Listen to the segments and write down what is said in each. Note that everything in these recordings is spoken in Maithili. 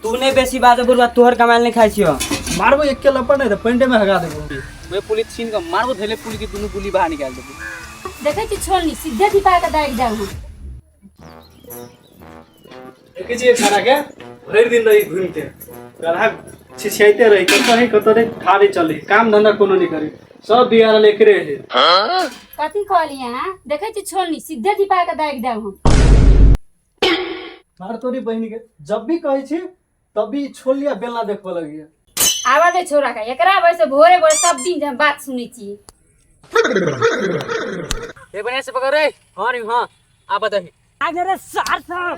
तू नहीं बेसी बात बुढ़वा, तोहर कमाइल नहीं खाइ छियो। मारबो एक के लपड़ नहीं त पेंटे में हगा देबो। वे पुलिस छीन के मारबो धैले पुल के दुनू गुली बाहर निकाल देबो। देखै छी छोलनी सीधे दीपा के दागि जाऊ हम। देखै छियै खाना के भरि दिन रही घूमते गधा छिछियाइते रही, कतऽ है कतऽ नहीं ठाड़े चली, काम धंधा कोनो नहीं करी, सब बियाह लेके रहे। कथी कहली अहाँ? देखै छी छोलनी सीधे दीपा के दागि जाऊ हम। मार तोरी बहिन के जब भी कहै छी तब भी छोड़ लिया बेलना देखबऽ लगिए। आवा दे छोरा के, एकरा वजह से भोरे भोरे सब दिन जे हम बात सुनै छी। ए बढ़िया से पकड़ रे। हां रे हां, आ बताही। आगे रे सार सार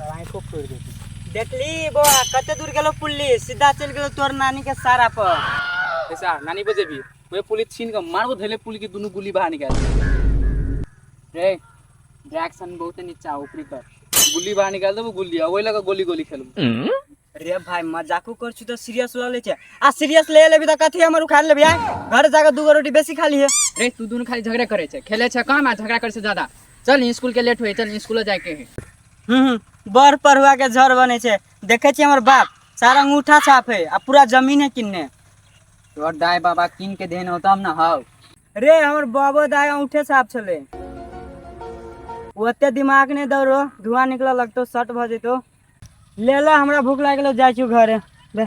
आंखो फोड़ दे। देखली बौआ कते दूर गेलो पुल्ली, सीधा चल गेलो तोर नानी के सारा पर। ऐसा नानी पर जेबी, वे पुलिस छीन के मारबो धैले पुल के दुनू गुली बाहर निकाल दे। रे डायरेक्शन बहुत नीचा ऊपरी कर, गुल्ली बाहर निकाल देबो गुल्ली, आ ओहि लगा गोली गोली खेलबो। रे भाई मजाको कर छु त सीरियस ल ले छे, आ सीरियस ले लेबी त कथी हमर उखाड़ लेबी? आय घर जाके दूगो रोटी बेसी खा लिए। रे तू दुनू खाली झगड़ा करे छे, खेले छे कम आ झगड़ा करे छे ज्यादा। चल स्कूल के लेट होय, चल स्कूल जाय के है। बड़ पढ़ुआ के झर बने छे, देखे छी हमर बाप सारा अंगूठा छाप है आ पूरा जमीन है किन्ने। तोहर दाय बाबा कीन के देन होता हम ना हाउ। रे हमर बाबो दाय अंगूठे छाप छले, ओते दिमाग नहीं दौड़ो, धुआं निकल लगतो सट भ जेतो। ले ले हमरा भूख लाग गेलो, जाइ छी घरे। ले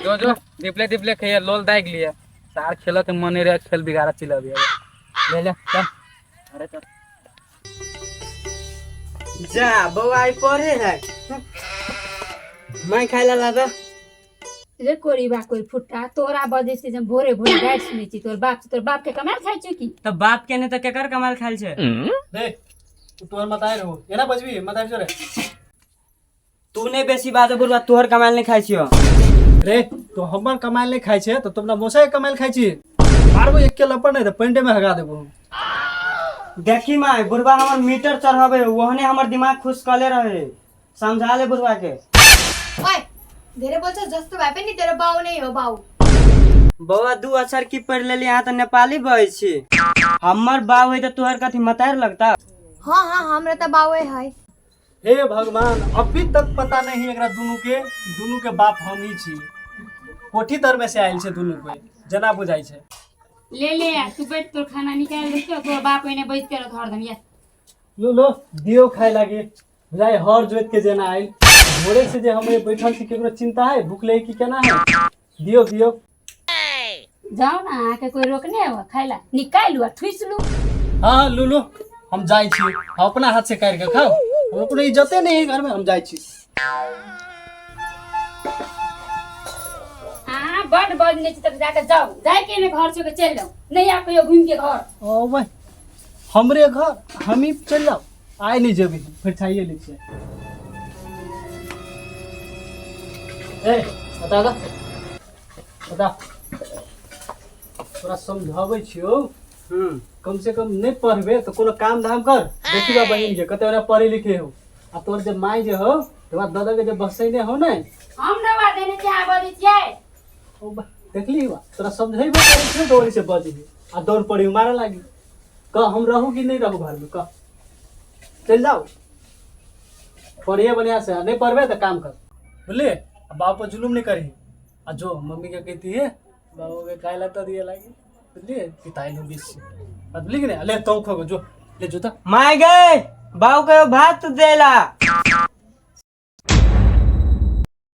जो जो दिपले दिपले खैया लोल दाग लिए सार खेल के मने रे खेल बिगाड़ा चिल अभी। ले ले चल। अरे चल जा बौआ आई पढ़े है, मैं खाइ ला लादा। रे कोरी बा कोई फुट्टा तोरा बजे से जब भोरे भोरे गारि सुनै छी तोर बाप से, तोर बाप के कमाल खाइ छी की? त बाप के नहीं त केकर कमाल खाइल छे? रे तू तोहर मत आइ रहो, एना बजबी मत आइ रे। तू नहीं बेसी बात बुढ़वा, तोहर कमाल नहीं खाइ छियो। रे तो हमर कमाल नहीं खाइ छे त तुमरा मौसा के कमाल खाइ छी। मारबो एक के लपड़ नहीं त पेंटे में हगा देबो। देखी माय बुढ़वा हमर मीटर चढ़ावे ओहने हमर दिमाग खुश कले रहे, समझा ले बुढ़वा के। ओए धेरै बोल्छ जस्तो भए पनि तेरो बाउ नै हो बाउ। बौआ दू अक्षर की पढ़ लेली यहाँ त नेपाली बजै छी, हमर बाउ है त तोहर कथी मतार लगता? हाँ हाँ हमरा त बाउए है। हे भगवान अभी तक पता नहीं एकरा दुनू के बाप हम ही छी, कोठी तर में से आयल छे दुनू के जना बुझाइ छे। ले ले यार, तू बैठ तोर खाना निकाल दे छियो, तोर बाप एने बैठ के रहत हरदम या। लो लो दियो खाए लागे बुझाइ हर जोत के जेना आयल, भोरे से जे हम ये बैठल छी केकरो चिंता है भूख लगे की केना है? दियो दियो। जाओ ना अहाँके कोई रोकने हो खाइला, निकालू आ ठुस लू। हाँ हाँ लू लू हम जाइ छी, हम अपना हाथ से काटि के खाओ, हम अपने इज्जते नहीं है घर में, हम जाइ छी। अहाँ बड बजने छी तब जाके जाओ, जाय के ने घर छोड़ के चलि जाओ, नहीं आ कहियो घूम के घर। ओ भाई हमरे घर हम ही चलि जाओ, आइ नहीं जेबी फिर छाइए लै छियै। ए बता दा बता, तोरा समझाबै छियौ। कम से कम नहीं पढ़बे तो कोनो काम धाम कर, देखी बा बहिन के कते ओकरा पढ़े लिखे हो, आ तोर जे माय जे हो तोरा दादा के जे बसैने हो ने। हम न बा देने छियै, अहाँ बजै छियै। ओ बा, देखली बा तोरा समझैबो करै छियौ तऽ ओहि से बजही आ दौड़ पड़ी मारऽ लागी। कह हम रहू कि नहीं रहू घर में? कह चलि जाओ पढ़िए बढ़िया से, आ नहीं पढ़बे तऽ काम कर बुझलिए, आ बाप पर जुलूम नहीं करही। आ जो मम्मी के कहती है बाबू के खाए ला तो दिए लागी बुझलिए, पिताई लो बीच से बात बुझली कि नहीं? ले तो खो जो ले जूता। My गए बाबू के भात देला।